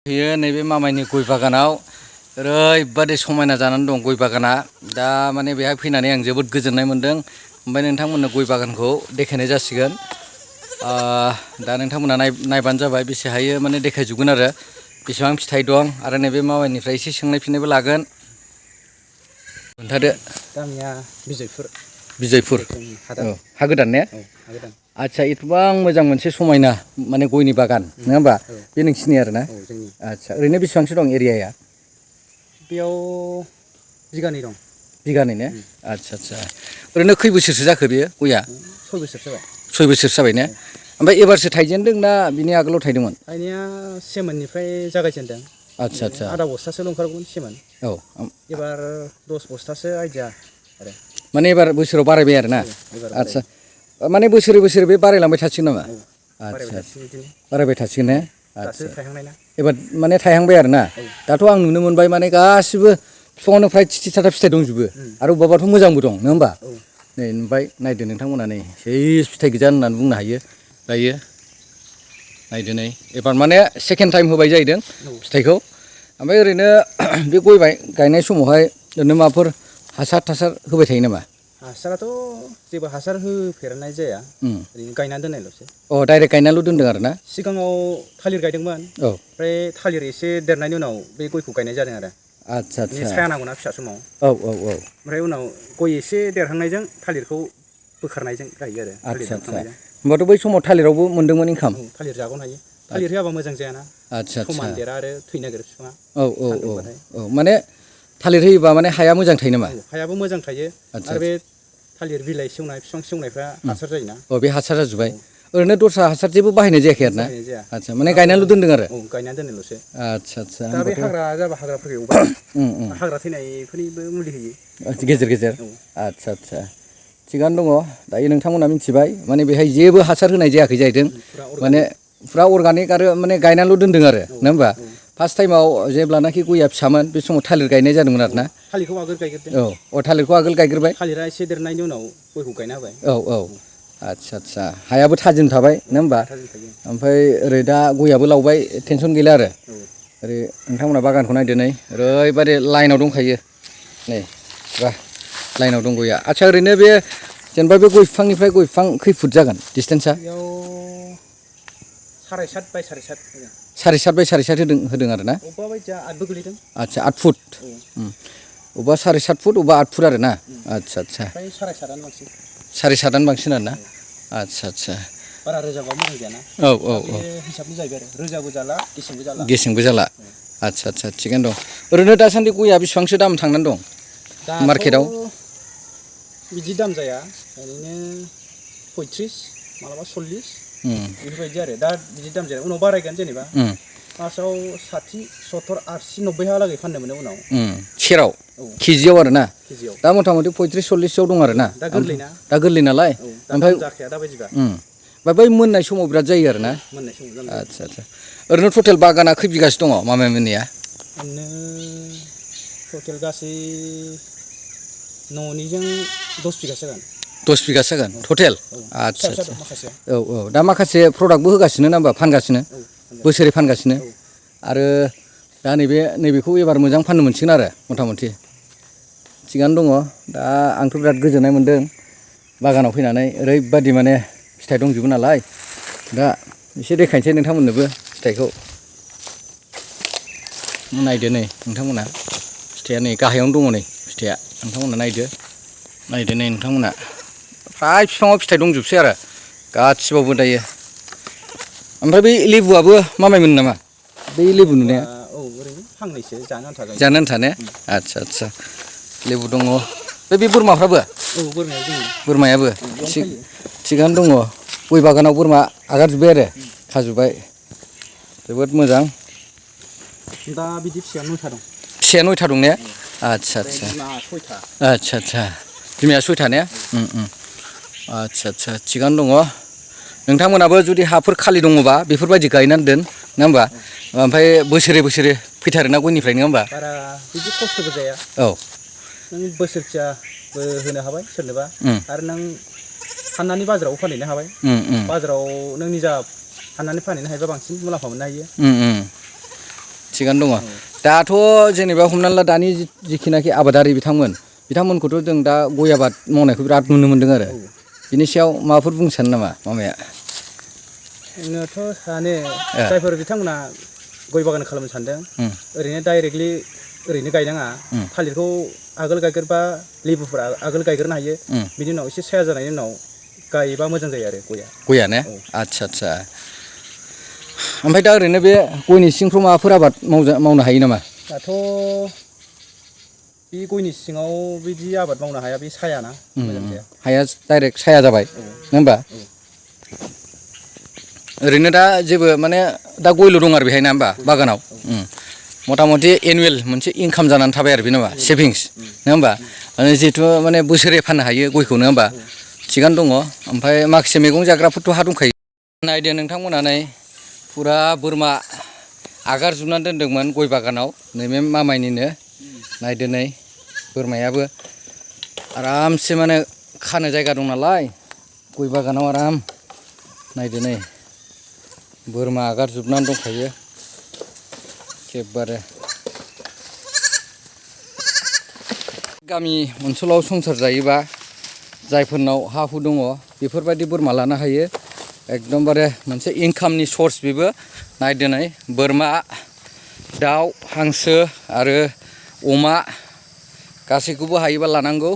बेयो नैबे मामायनि गय बागानाव ओरैबादि समायना जानानै दं गय बागाना। दा माने बेहाय फैनानै आं जोबोद गोजोननाय मोन्दों। ओमफ्राय नोंथांमोननो गय बागानखौ देखायनाय जासिगोन। दा नोंथांमोना नायबानो जाबाय बेसे हायो माने देखायजोबगोन आरो बेसेबां फिथाइ दं आरो नैबे मामायनिफ्राय एसे सोंनाय फिन्नायबो लागोन। खोन्थादो। गामिया बिजयपुर। बिजयपुर औ हा गोदान ने? औ हा गोदान। आदसा एथबां मोजां मोनसे समायना माने गयनि बागान नङा होमबा? औ बे नोंसिनि आरोना? औ जोंनि। आदसा ओरैनो बेसेबांसो दं एरियाया? बेयाव बिगानै दं। बिगानै ने? आदसा आदसा ओरैनो खै बोसोरसो जाखो बेयो गया? 6 बोसोर जाबाय। 6 बोसोर जाबाय ने? ओमफ्राय एबारसो थाइजेनदों ना बिनि आगोलाव थायदोंमोन? थायनाया सेमोननिफ्राय जागायजेनदों। आदसा आदसा आदा बस्थासोल' ओंखारगौमोन सेमोन। औ एबार 10 बस्थासो आइदिया आरो। माने एबार बोसोराव बारायबाय आरोना? एबार आदसा बारायबाय। माने बोसोरै बोसोरै बे बारायलांबाय थासिगोन नामा? औ बारायबाय आदसा थासिगोन बिदिनो। बारायबाय थासिगोन ने? दासो आदसा थायहांनाय ना। एबार माने थायहांबाय आरोना? औ दाथ' आं नुनो मोनबाय माने गासिबो बिफाङावनो फ्राय थिथि थाथा फिथाइ दंजोबो आरो बबेबाथ' मोजांबो दं नङा होमबा? औ नै ओमफ्राय नायदो नोंथांमोना नै सेस फिथाइ गोजा होननानै बुंनो हायो दायो। नायदो नै एबार माने सेकेन्ड टाइम होबाय जाहैदों फिथाइखौ। ओमफ्राय ओरैनो बे गय गायनाय समावहाय ओरैनो माबाफोर हासार थासार होबाय थायो नामा? हासाराथ' जेबो हासार होफेरनाय जाया। ओरैनो गायनानै दोननायल'सो। अ डाइरेक्ट गायनानैल' दोनदों आरो ना? सिगाङाव थालिर गायदोंमोन। औ ओमफ्राय थालिर एसे देरनायनि उनाव बे गयखौ गायनाय जादों आरो। आदसा माने आदसा साया नांगौना फिसा समाव। औ औ औ। ओमफ्राय उनाव गय एसे देरहांनायजों थालिरखौ बोखारनायजों गायो आरो। थालिर आदसा आदसा जोबखांनायजों। होमबाथ' बै समाव थालिरावबो मोन्दोंमोन इनकाम? औ थालिर जाग'नो हायो। थालिर होआबा मोजां जायाना। आदसा आदसा समान देरा आरो थैनो नागिरो बिफाङा औ औ औ सान्दुंबाथाय। औ माने थालिर होयोबा माने हाया मोजां थायो नामा? औ हायाबो मोजां थायो आदसा आरो बे थालिर बिलाइ सेवनाय बिफां सेवनायफ्रा हासार जायोना। औ बे हासार औ जाजोब्बाय। ओरैनो दस्रा हासार जेबो बाहायनाय जायाखै आरो ना? बाहायनाय जाया। आदसा माने गायनानैल' दोनदों आरो? औ गायनानै दोननायल'सो। आदसा आदसा दा बे होमबाथ' हाग्रा जाबा हाग्राफोर एवबा हाग्रा थैनायफोरनिबो मुलि होयो। गेजेर गेजेर औ आदसा आदसा थिगानो दङ। दायो नोंथांमोना मिथिबाय माने बेहाय जेबो हासार होनाय जायाखै जाहैदों। फुरा माने अर्गानिक। फुरा अर्गानिक आरो माने गायनानैल' दोनदों आरो औ नङा होमबा? औ फार्स्ट टाइमाव जेब्लानाखि गया फिसामोन बे समाव थालिर गायनाय जादोंमोन औ आरो ना? थालिरखौ आगोल गायग्रोदों। औ अ थालिरखौ आगोल गायग्रोबाय? थालिरा एसे देरनायनि उनाव गयखौ गायना होबाय। औ औ आदसा आदसा हायाबो थाजिम थाबाय नङा होमबा? हाया थाजिम थायो। ओमफ्राय ओरै दा गयाबो लावबाय टेनसन गैला आरो। औ ओरै नोंथांमोना बागानखौ नायदो नै ओरैबादि लाइनाव दंखायो नै बा लाइनाव दं गया। आदसा ओरैनो बे जेनेबा बे गय बिफांनिफ्राय गय बिफां खै फुट जागोन डिसटेन्सा? बेयाव 7.5 बाय 7.5 होगोन। 7.5 बाय 7.5 होदों आरो ना? अबेबा बायदिया 8बो गोलैदों। आदसा 8 फुट। औ अबेबा 7.5 फुट अबेबा 8 फुट आरो ना? आदसा आदसा। ओमफ्राय 7.5 बांसिन। 7.5 बांसिन आरो ना? औ आदसा आदसा। बारा रोजाबा मोजां जायाना। औ औ दा औ बे हिसाबनि जाहैबाय आरो रोजाबो जाला गेसेंबो जाला। गेसेंबो जाला। आदसा आदसा थिगानो दं। ओरैनो दासान्दि गया बेसेबांसो दाम थांनानै दं? दाथ' मार्केटाव बिदि दाम जाया ओरैनो 35 मालाबा 40 बेफोरबायदि आरो दा बिदि दाम जाया उनाव बारायगोन जेनेबा फार्स्टआव 60, 70, 80, 90हालागै फाननो मोनो उनाव। सेराव औ केजियाव आरो ना? केजियाव दा मथा मथि 35-40 आव दं आरो ना? दा गोरलै ना दा गोरलै नालाय औ दा ओमफ्राय दाम जाखाया दा बायदिबा बै मोननाय समाव बिराद जायो आरो ना? मोननाय समाव दाम जायो। आदसा आदसा ओरैनो टटेल बागाना खै बिगासो दङ मामाय मोननिया? ओरैनो टटेल गासै न'निजों 10 बिगासो जागोन। 10 बिगासो जागोन टटेल? औ फिसा आदसा फिसा आदसा दं माखासे औ औ दा माखासे प्रडाक्टबो होगासिनो ना होमबा फानगासिनो? औ बोसोरै फानगासिनो औ आरो दा नैबेखौ एबार मोजां फाननो मोनसिगोन आरो मथा मथि। थिगानो दङ दा आंथ' बिराद गोजोननाय मोन्दों बागानाव फैनानै ओरैबादि माने फिथाइ दंजोबो नालाय दा एसे देखायनोसै नोंथांमोननोबो फिथाइखौ। नायदो नै नोंथांमोना फिथाइया नै गाहायावनो दङ नै फिथाइया नोंथांमोना नायदो नै नोंथांमोना फ्राय बिफाङाव फिथाइ दंजोबसै आरो गासिबावबो दायो। ओमफ्राय बै लेबुआबो मामायमोन नामा? बै लेबु लेबुआ नुनाया औ ओरैनो फांनैसो जानो आन्था गायदों। जानो आन्था ने आदसा आदसा लेबु दङ बे बोरमाफ्राबो औ बोरमाया जोंनि बोरमायाबो बेयावनो थिग खायो थिगानो दङ गय बागानाव बोरमा आगारजोब्बाय आरो खाजोब्बाय जोबोद मोजां। दा बिदि फिसाया 9था दं। फिसाया 9था दं ने? औ आदसा ओमफ्राय आदसा बिमा 6था आदसा आदसा बिमाया 6था ने? आदसा आदसा थिगानो दङ नोंथांमोनाबो जुदि हाफोर खालि दङबा बेफोरबायदि गायनानै दोन नङा होमबा? औ ओमफ्राय बोसोरे बोसोरे फैथारोना गयनिफ्राय नङा होमबा? बारा बिदि खस्थ'बो जाया। औ नों बोसोरकियाबो होनो हाबाय सोरनोबा उम आरो नों हाननानै बाजारावबो फानहैनो हाबाय। बाजाराव नों निजा हाननानै फानहैनो हायोबा बांसिन मुलाम्फा मोननो हायो। थिगानो दङ दाथ' जेनेबा हमनानै ला दानि जिखिनाखि आबादारि बिथांमोनखौथ' जों दा गय आबाद मावनायखौ बिराद नुनो मोन्दों आरो बिनि सायाव माबाफोर बुंनो सानो नामा मामाया? जोंनाथ' सानो जायफोर बिथांमोना गय बागान खालामनो सानदों ओरैनो डाइरेक्टलि ओरैनो गायनाङा थालिरखौ आगोल गायग्रोबा लेबुफोरा आगोल गायग्रोनो हायो बिनि उनाव एसे साया जानायनि उनाव गायोबा मोजां जायो आरो गया ने आदसा आदसा ओमफ्राय दा ओरैनो बे गयनि सिंफ्राव माबाफोर आबाद मावनो हायो नामा? दाथ' बे गयनि सिङाव बिदि आबाद मावनो हाया बे सायाना मोजां जाया हाया डाइरेक्ट साया जाबाय नङा होमबा? ओरैनो दा जेबो माने दा गयल' दं आरो बेहाय ना होमबा बागानाव मथा मथि एनुवेल मोनसे इनकाम जानानै थाबाय आरो बे नङा सेभिंस नङा होमबा जिहेथु माने बोसोरे फाननो हायो गयखौ नङा होमबा थिगानो दङ ओमफ्राय माखासे मैगं जाग्राफोरथ' हा दंखायो नायदो नोंथांमोना नै फुरा बोरमा आगारजोबनानै दोनदोंमोन गय बागानाव नैबे मामायनिनो नायदो नै बोरमायाबो आरामसे माने खानो जायगा दं नालाय गय बागानाव आराम नायदो नै बोरमा आगारजोबनानै दंखायो एखेबारे गामि ओनसोलाव संसार जायोबा जायफोरनाव हा हु दङ बेफोरबायदि बोरमा लानो हायो एकदमबारे मोनसे इनकामनि सर्स बेबो नायदो नै बोरमा दाउ हांसो आरो अमा गासैखौबो हायोबा लानांगौ